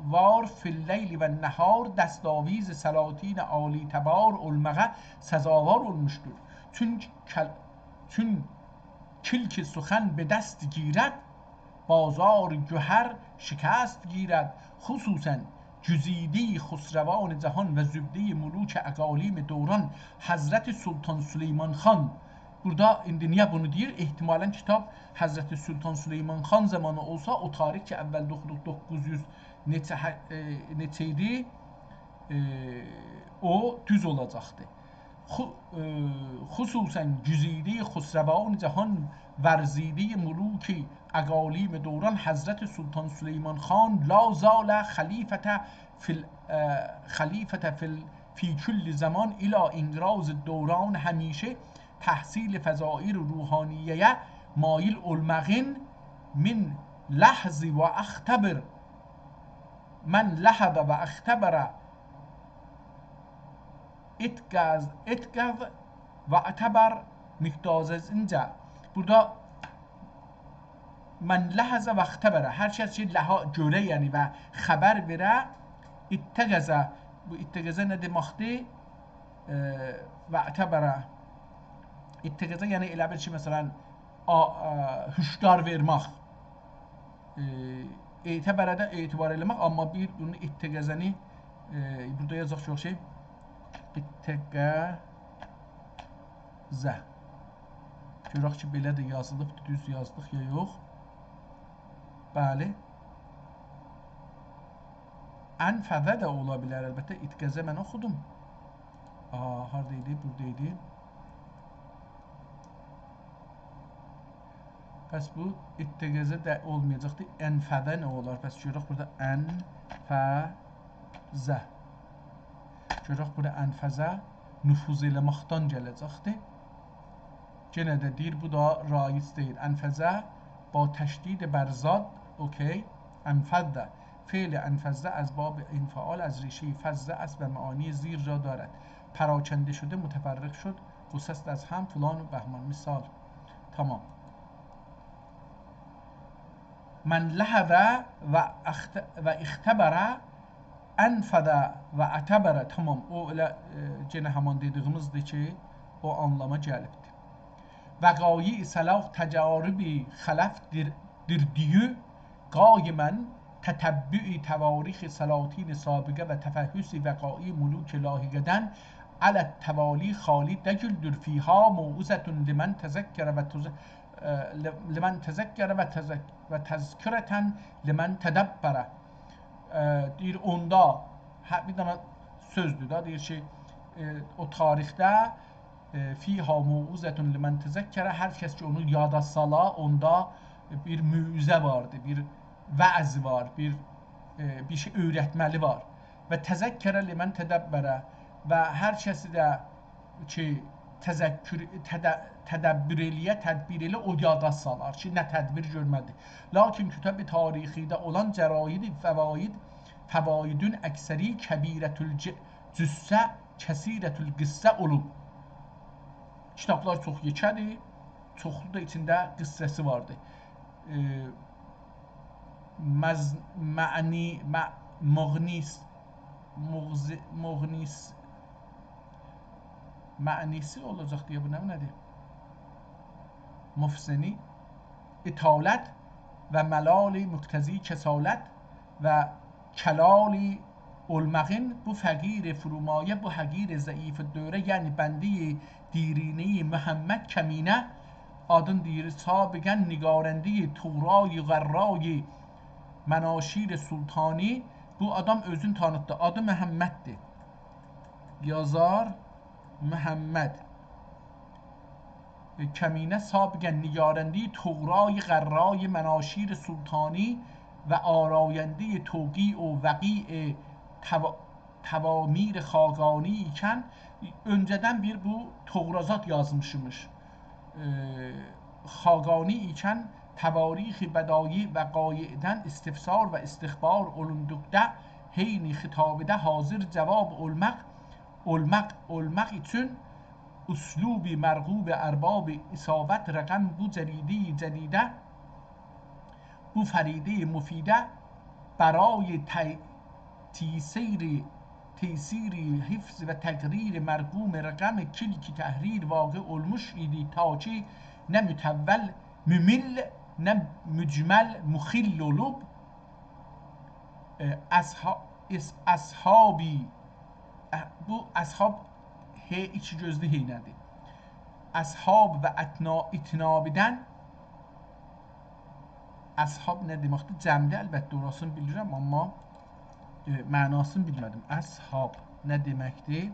وار فی اللیل والنهار دستاویز سلاطین عالی‌تبار اولماغا سزاوار اولموشدور. چون کل-، چون کلک سخن به دست گیرد، بازار گهر شکست گیرد، خصوصاً گزیده‌ی خسروان جهان و زبده‌ی ملوک اقالیم دوران حضرت سلطان سلیمان خان. بورادا ایندی نییه بونو دئییر؟ احتمالاً کیتاب حضرت سلطان سلیمان خان زامانی اولسا، او تاریخ کی، اولده اوخودوق، دوققوز یوز نئچه، هه-، ائ، نئچه ایدی، ائ، او دوز اولاجاقدی. خو-، ائ، خصوصاً گزیده‌ی خسروان جهان، ورزیده‌ی ملوک اقالیم دوران حضرت سلطان سلیمان خان لا زال خلیفة فی ال-، ائ، خلیفة فی ال-، فی کل زمان الی انقراض دوران، همیشه تحصیل فضائل روحانیه‌یه مایل اولماغین من لحظ و اختبر، من لحظ و اختبر اتقاذ، اتقاذ و اعتبر مقتضاینجا. بورادا من لحظ و اختبر، هر کس کی لحا-، گؤره، یعنی، و خبر وئره، اتقاذ، بو اتقاذ نه دئمکدیر؟ ائ، و اعتبر. اتقاذ، یعنی، ائله بیل کی، مثلاً، آ-، ائ، هشدار وئرمک. ائ، اعتبرده اعتبار ائله‌مک، آمما بیر بونون اتقاذنی، ائ، بورادا یازاق کی، او شئی، اتقاذ. گؤرک کی، بئله ده یازیلیبدیر، دوز یازدیق یا یوخ. بلی. انفذ ده اولا بیلر، البته، اتقاذ من اوخودوم. آ، هاردا ایدی؟ بورادا ایدی. پس بو اتقاذ ده اولمایاجاقدی. انفذ نه اولار؟ پس گؤرک بورادا انفذ. گؤرک بورادا انفذ نفوذ ائله‌مکدن گله‌جکدی. یئنه ده دئییر، بو دا رایج دئییل. انفذ با تشدید بر ضاد، اوکی. انفذ. فعل انفذ از باب انفعال از ریشهٔ فض است و معانی زیر را دارد. پراکنده شده، متفرق شد، گسست از هم، فلان و بهمان. مثال. تمام. من لحظ و اخت-، و اختبر، انفذ و اعتبر. تمام. او ائله، ائ، یئنه همان دئدیگیمیزدیر کی، او آنلاما گلیبدیر. وقایع سلف، تجارب خلف دیر-، دیردییو، قایماً تتبع تواریخ سلاطین سابقه و تفحص وقایع ملوک لاحقه‌دن علی التوالی خالی دئییلدیر. فیها موعظة لمن تذکر و تذ-، ائ، ل-، لمن تذکر و تذک-، و تذکرة لمن تدبر. ائ، دئییر، اوندا، هه، بیر دنه سؤزدور دا، دئییر کی، ائ، او تاریخده، ائ، فیها موعظة لمن تذکر، هر کس کی اونو یادا سالا، اوندا بیر موعظه واردی، بیر وعظ وار، بیر ائ، بیر شئی اؤیرتمه‌لی وار. «و تذکر لمن تدبر»، و هر کسی ده کی، تذکر، تد-، تدبر ائله‌یه، تدبیر ائله‌یه، او یادا سالار کی، نه تدبیر گؤرمه‌دی. «لکن کتب تاریخی‌ده اولان جراید فواید، فوایدون اکثری کبیرةالج-، جثه، کثیرةالقصه اولوب.» کیتابلار چوخ یئکه‌دیر، چوخلو دا ایچینده قصه‌سی واردیر. ائ، مز-، معنی، مع-، مغنیس-، مغز-، مغنیس-، معنیسی اولاجاق دئیه، بو نه، نه‌دیر؟ مفسنی، اطالت و ملال مقتضی کسالت و کلال اولماغین بو فقیر فرومایه، بو حقیر ضعیف دوره، یعنی بندهٔ دیرینهٔ محمد کمینه، آدین دئییر، سابقاً نگارندهٔ طغرای غرای مناشیر سلطانی، بو آدام اؤزونو تانیتدی، آدی محمددیر. یازار محمد کمینه سابقاً نگارندهٔ طغرای غرای مناشیر سلطانی و آرایندهٔ توقیع و وقیع توا-، توامیر خاقانی ایکن، اؤنجه‌دن بیر بو طغرا زاد یازمیشمیش. ائ، خاقانی ایکن تواریخ بدایع وقایعدن استفسار و استخبار اولوندوقدا حین خطابده حاضر جواب اولماق، اولماق، اولماق اوچون اسلوب مرغوب ارباب اصابت رقم بو جریدهٔ جدیده، بو فریدهٔ مفیده برای تی-، تیسیر، تیسیر حفظ و تقریر مرقوم رقم کلک تحریر واقع اولموش ایدی، تا کی نه مطول ممل، نه مجمل مخل اولوب. ائ، اصحا-، اس-، اصحابی، اه، بو اصحاب ه ایکی گؤزلو ه نه‌دیر؟ اصحاب و اتنا-، اتنابیدن، اصحاب نه دئمکدیر؟ جمعدیر، البته، اوراسینی بیلیرم، آمما، ائ، معناسینی بیلمه‌دیم. اصحاب نه دئمکدیر؟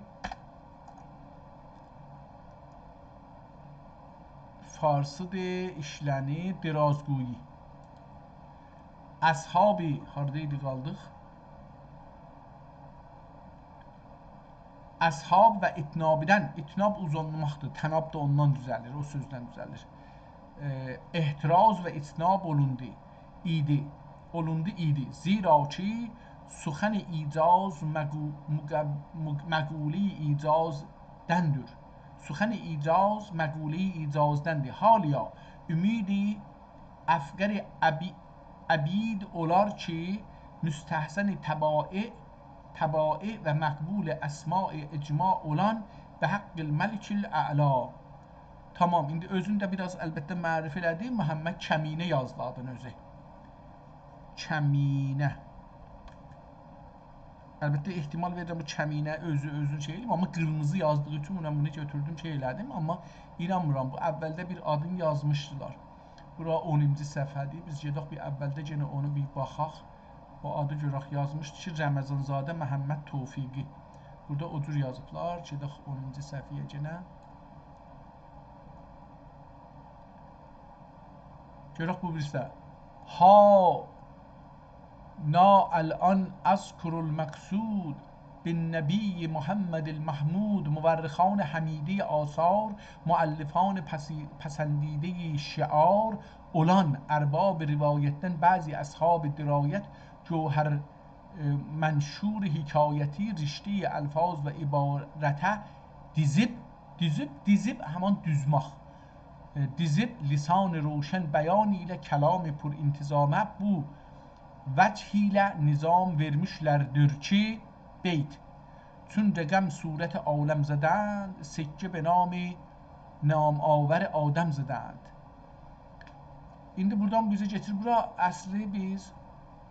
فارسی‌دیر، ایشله‌نیر، درازگویی. اصحابی، هاردا ایدی قالدیق؟ اصحاب و اتنابیدن، اتناب اوزانماقدیر، تناب دا اوندان دوزه‌لیر، او سؤزدن دوزه‌لیر. ائ، احتراز و اجتناب اولوندو، ایدی، اولوندو ایدی. زیرا کی سخن ایجاز مقو-، مقو-، مق-، مقولهٔ ایجازدندور. سخن ایجاز مقولهٔ ایجازدندیر. حالیا امید افقر عبی-، عبید اولار کی مستحسن طبایع، طبایع و مقبول اسماع اجماع اولان به حق الملک الاعلی. تامام، ایندی اؤزونو ده بیر آز، البته، معرفی ائله‌دی. محمد کمینه یازدی آدینی اؤزو. کمینه. البته، احتمال وئریرم بو کمینه اؤزو، اؤزونو شئی ائله‌ییب، آمما قیرمیزی یازدیغی اوچون من بونو گؤتوردوم، شئی ائله‌دیم. آمما اینانمیرام، بو اولده بیر آدین یازمیشدیلار. بورا اونونجو صفحه‌دیر. بیز گئدک بیر اولده یئنه اونو بیر باخاق. او آدی گؤرک، یازمیشدی کی رمضان‌زاده محمد توفیقی. بورادا او جور یازیبلار. گئدک اونونجو صفحه‌یه یئنه. گؤرک بو بیریسی ده. ها، نا الان اذکر المقصود بالنبی محمد المحمود، مورخان حمیدهٔ آثار، مؤلفان پسی-، پسندیدهٔ شعار اولان ارباب روایتدن بعضی اصحاب درایت، جوهر ائ، منشور حکایتی، رشتهٔ الفاظ و عبارته دیزیب، دیزیب، دیزیب، همان دوزماق. ائ، دیزیب، لسان روشن بیان ایله کلام پر انتظامه بو وجه ایله نظام وئرمیشلردیر کی، بیت. چون رقم صورت عالم زدند، سکه به نام نام آور آدم زدند. ایندی بورادان بیزه گئچیر بورا. اصلی بیز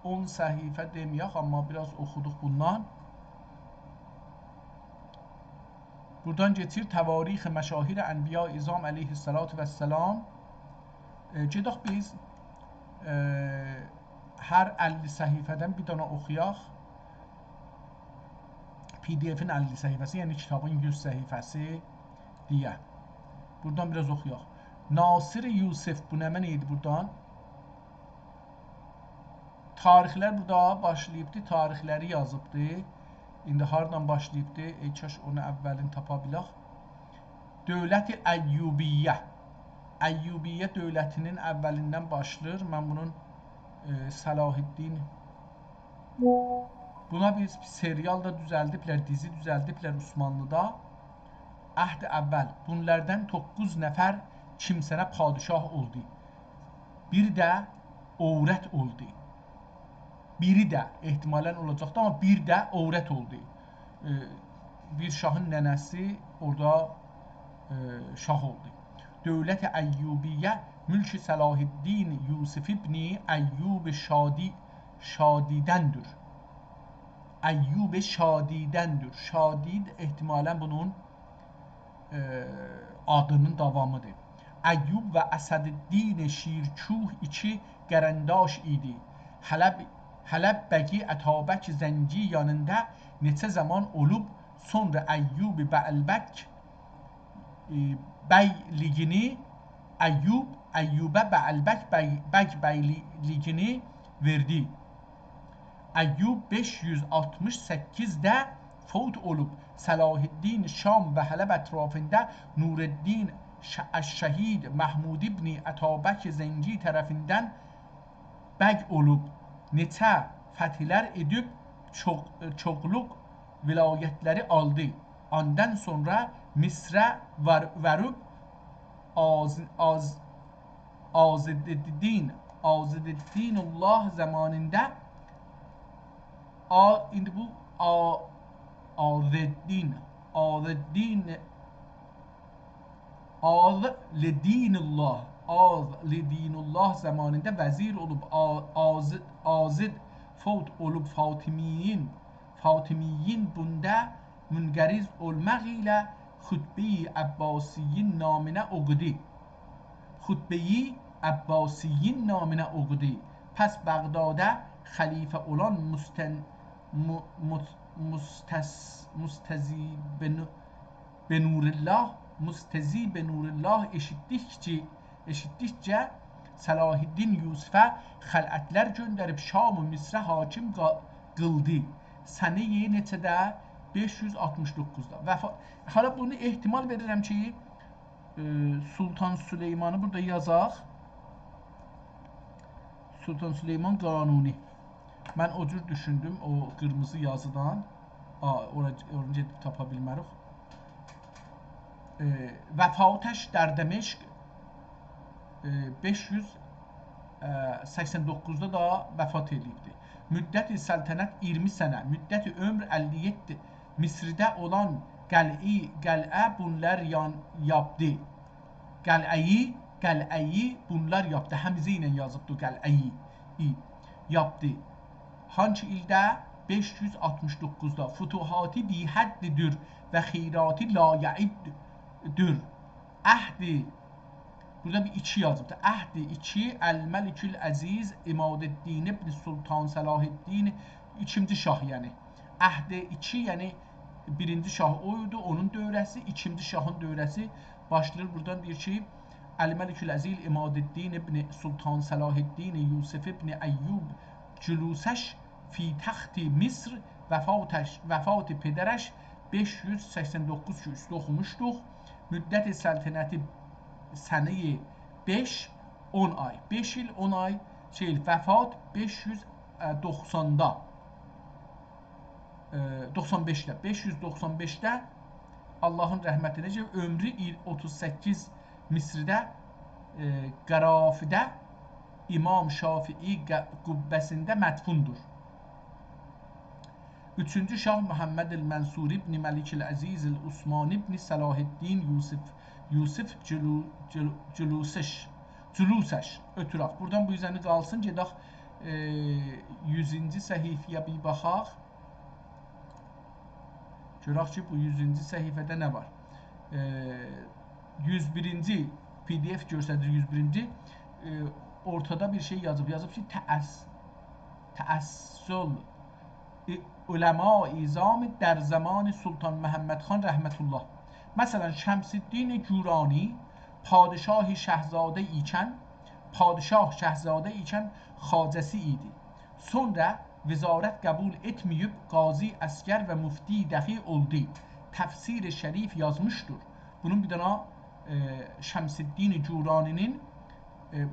اون صفحه دئمه‌یک، آمما بیر آز اوخودوق بوندان. بورادان گئچیر تواریخ مشاهیر انبیاء عظام علیه الصلاة والسلام. ائ، گئدک بیز، ائ، هر اللی صفحه‌دن بیر دانا اوخویاق. پی دی افین اللی صفحه‌سی، یعنی کیتابین یوز صفحه‌سی دئیه. بورادان بیر آز اوخویاق. ناصر یوسف، بو نمنه ایدی بورادان؟ تاریخلر بورادا باشلاییبدی، تاریخلری یازیبدی. ایندی هاردان باشلاییبدی؟ ای کاش اونو اولین تاپا بیلک. دولت ایوبیه. ایوبیه دولتینین اولیندن باشلاییر. من بونون، ائ، صلاح‌الدین، بونا بیر سریال دا دوزلدیبلر، دیزی دوزلدیبلر عثمانلیدا. عهد اول. بونلاردان دوققوز نفر کیمسنه پادشاه اولدو. بیر ده عورت اولدو. بیری ده احتمالاً اولاجاقدی، آمما بیر ده عورت اولدو. ائ، بیر شاهین ننه‌سی اورادا، ائ، شاه اولدو. دولت ایوبیه ملک صلاح‌الدین یوسف ابن ایوب شادی، شادیدندیر. ایوب شادیدندیر. شادید احتمالاً بونون، ائ، آدینین داوامیدیر. ایوب و اسدالدین شیرکوه ایکی قرنداش ایدی. حلب، حلب بگی اتابک زنگی یانیندا نئچه زامان اولوب، سونرا ایوب بعلبک، ائ، بیگلیگینی، ایوب، ایوبه بعلبک بیگ، بیگ بیگلیگینی وئردی. ایوب بئش یوز آلتمیش سککیزده فوت اولوب. صلاح‌الدین شام و حلب اطرافیندا نورالدین ش، الشهید محمود ابن اتابک زنگی طرفیندن بیگ اولوب. نئچه فتحلر ائدیب چوخ، چوخلوق ولایتلری آلدی. اوندان سونرا مصره وار، واریب آز، آز، عضدالدین، عضدالدین الله زامانیندا آ، ایندی بو آ، عضدالدین، عضدالدین، عضدالدین الله، عضدالدین الله زامانیندا وزیر اولوب. آ، عضد، عضد فوت اولوب. فاطمیین، فاطمیین بوندا منقرض اولماق ایله خطبه‌ی عباسیین نامینه اوخودو. خطبه‌ی عباسیین نامینه اوخودو. پس بغدادا خلیفه اولان مستن، م، مس، مستس، مستضی بن، بنورالله، مستضی بنورالله ائشیتدیکجه، ائشیتدیکجه صلاح‌الدین یوسفه خلعتلر گؤندریب شام و مصره حاکم قا، قیلدی. سنه‌ی نئچه‌ده؟ بئش یوز آلتمیش دوققوزدا. وفا، حالا بونو احتمال وئریرم کی، ائ، سلطان سلیمانی بورادا یازاق. سلطان سلیمان قانونی. من او جور دوشوندوم، او قیرمیزی یازیدان. آ، اورا، اونو گئدیب تاپا بیلمه‌ریک. ائ، وفاتش در دمشق، ائ، بئش یوز سکسن دوققوزدا دا وفات ائله‌ییبدی. مدت سلطنت ایگیرمی سنه، مدت عمر اللی یئددی. مصرده اولان قلعه‌ی، قلعه بونلار یان، یاپدی. قلعه‌یی، قلعه‌یی بونلار یاپدی. همزه ایله یازیبدی قلعه‌یی. ای، یاپدی. هانسی ایلده؟ بئش یوز آلتمیش دوققوزدا. فتوحاتی بی‌حددیر و خیراتی لایعددیر. عهدی، بورادا بیر ایکی یازیبدیر. عهدی ایکی، الملک العزیز عمادالدین ابن سلطان صلاح‌الدین، ایکینجی شاه، یعنی. عهدی ایکی، یعنی بیرینجی شاه او ایدی، اونون دوره‌سی، ایکینجی شاهین دوره‌سی باشلاییر. بورادان دئییر کی، الملک العزیز عمادالدین ابن سلطان صلاح‌الدین یوسف ابن ایوب جلوسش فی تخت مصر، وفاتش، وفات پدرش بئش یوز سکسن دوققوز کی، اوسته اوخوموشدوق. مدت سلطنتی سنه‌ی بئش، اون آی. بئش ایل، اون آی، شئی، وفات بئش یوز دوخساندا. ائ، دوخسان بئشده، بئش یوز دوخسان بئشده آللاهین رحمتینه کی، عؤمرو ایل اوتوز سککیز مصرده، ائ، قرافیده امام شافعی ق، قبه‌سینده مدفوندور. اوچونجو شاه محمد المنصور ابن ملک العزیز العثمانی ابن صلاح‌الدین یوسف، یوسف جلو، جلو، جلوسش، جلوسش. اؤتورک. بورادان بو اوزه‌نی قالسین، گئدک، ائ، یوزونجو صفحه‌یه بیر باخاق. گؤرک کی، بو یوزونجو صفحه‌ده نه وار؟ ائ، یوز بیرینجی، پی دی اف گؤستریر، یوز بیرینجی. ائ، اورتادا بیر شئی یازیب. یازیب کی، تأس، تأصل، ائ، علمای عظام در زمان سلطان محمد خان رحمة الله. مثلاً، شمس‌الدین گورانی پادشاه شهزاده ایکن، پادشاه شهزاده ایکن خواجه‌سی ایدی. سونرا وزارت قبول ائتمه‌ییب، قاضی عسگر و مفتی دخی اولدو. تفسیر شریف یازمیشدیر. بونون بیر دنه، ائ، شمس‌الدین جورانی‌نین، ائ،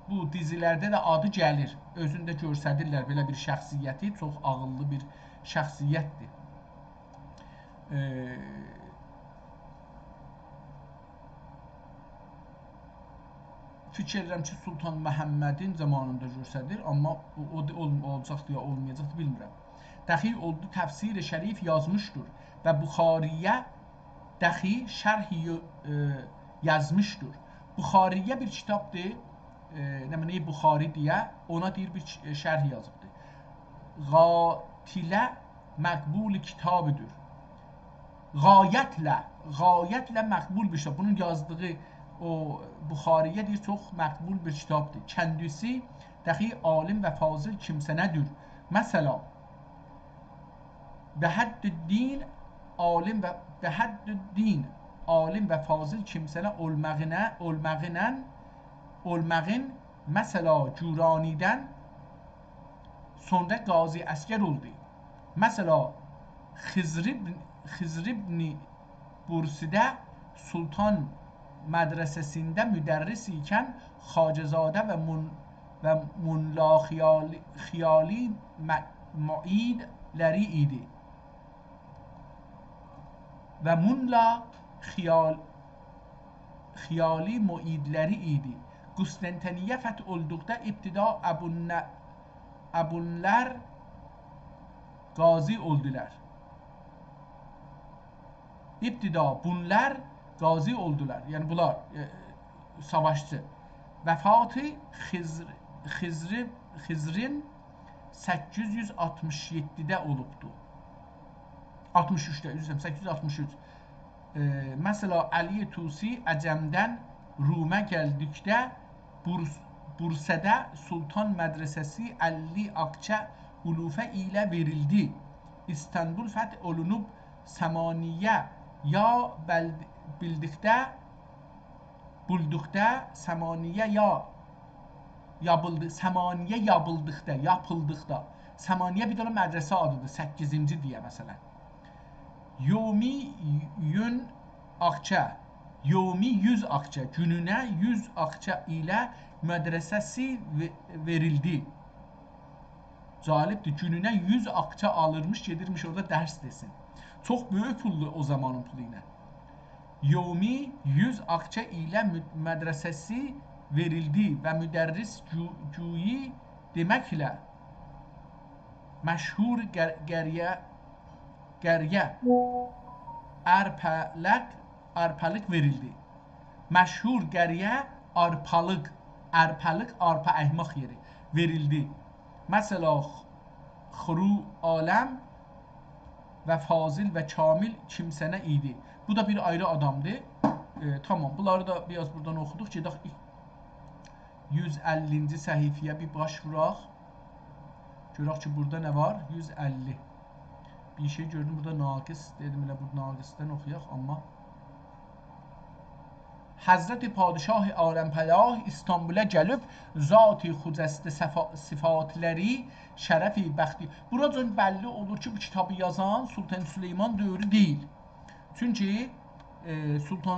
بو دیزی‌لرده ده آدی گلیر. اؤزونو ده گؤستریرلر بئله بیر شخصیتی، چوخ عاغیللی بیر شخصیتدیر. ائ، فیکیر ائدیرم کی، سلطان محمدین زامانیندا گؤستریر، آمما او، او، اول-، اولاجاقدی یا اولمایاجاقدی، بیلمیرم. دخی اولدو تفسیر شریف یازمیشدیر و بخاری‌یه دخی شرح یو-، ائ، یازمیشدیر. بخاری‌یه بیر کیتابدیر، ائ، نمنه‌ی بخاری دئیه، اونا دئییر بیر ک-، شرح یازیبدیر. قاطله مقبول کیتابی‌دیر. غایتله، غایتله مقبول بیر کیتاب. بونون یازدیغی او بخاری‌یه دئییر، چوخ مقبول بیر کیتابدیر. کندیسی دخی عالم و فاضل کیمسه‌نه‌دیر. مثلا، به‌حدّالدین عالم و، به‌حدّالدین عالم و فاضل کیمسه‌نه اولماغینه، اولماغینان، اولماغین، مثلا، جورانی‌دن سونرا قاضی عسگر اولدو. مثلا، خضر ابن، خضر ابن برسده سلطان مدرسه‌سینده مدرس ایکن خواجه‌زاده و مل-، و ملا خیالی، خیالی م-، معیدلری ایدی. و ملا خیال-، خیالی معیدلری ایدی. قسطنطنیه فتح اولدوقدا ابتدا ابون-، ابونلر قاضی اولدولار. ابتدا بونلار قاضی اولدولار. یعنی بونلار، ائ، ساواشچی. وفات خضر، خضر، خضرین سککیز یوز آلتمیش یئددیده اولوبدو. آلتمیش اوچده، عذر ایسته‌ییرم، سککیز یوز آلتمیش اوچ. ائ، مثلا، علی طوسی عجمدن رومه گلدیکده بورس-، بورسه‌ده سلطان مدرسه‌سی اللی آکچه علوفه ایله وئریلدی. ایستانبول فتح اولونوب سمانیه یا بل-، بیلدیکده، بولدوقدا، سمانیه یا یابیلدی-، سمانیه یابیلدیقدا، یاپیلدیقدا. سمانیه بیر دنه مدرسه آدیدیر، سککیزینجی دئیه، مثلا. یومی یون آکچه، یومی یوز آکچه، گونونه یوز آکچه ایله مدرسه‌سی وئ-، وئریلدی. جالبدیر، گونونه یوز آکچه آلیرمیش، گئدیرمیش اورادا درس دئسین. چوخ بؤیوک پولدور او زامانین پولو ایله. یومی یوز آکچه ایله مد-، مدرسه‌سی وئریلدی و مدرس گو-، گویی دئمکله مشهور قر-، قریه، قریه آرپالیق، آرپالیق وئریلدی. مشهور قریه آرپالیق، آرپالیق، آرپا اکمک یئری، وئریلدی. مثلا، خ-، خرو عالم و فاضل و کامل کیمسه‌نه ایدی. بو دا بیر آیری آدامدیر. ائ، تامام، بونلاری دا بیر آز بورادان اوخودوق. گئدک یوز اللینجی صفحه‌یه بیر باش ووراق. گؤرک کی، بورادا نه وار؟ یوز اللی. بیر شئی گؤردوم بورادا ناقص. دئدیم ائله بو ناقصدن اوخویاق، آمما حضرت پادشاه عالم‌پناه ایستانبولا گلیب، ذات خجسته صفا-، صفاتلری شرفی بختی. بوراجان بللی اولور کی، بو کیتابی یازان سلطان سلیمان دؤورو دئییل. چونکی، ائ، سلطان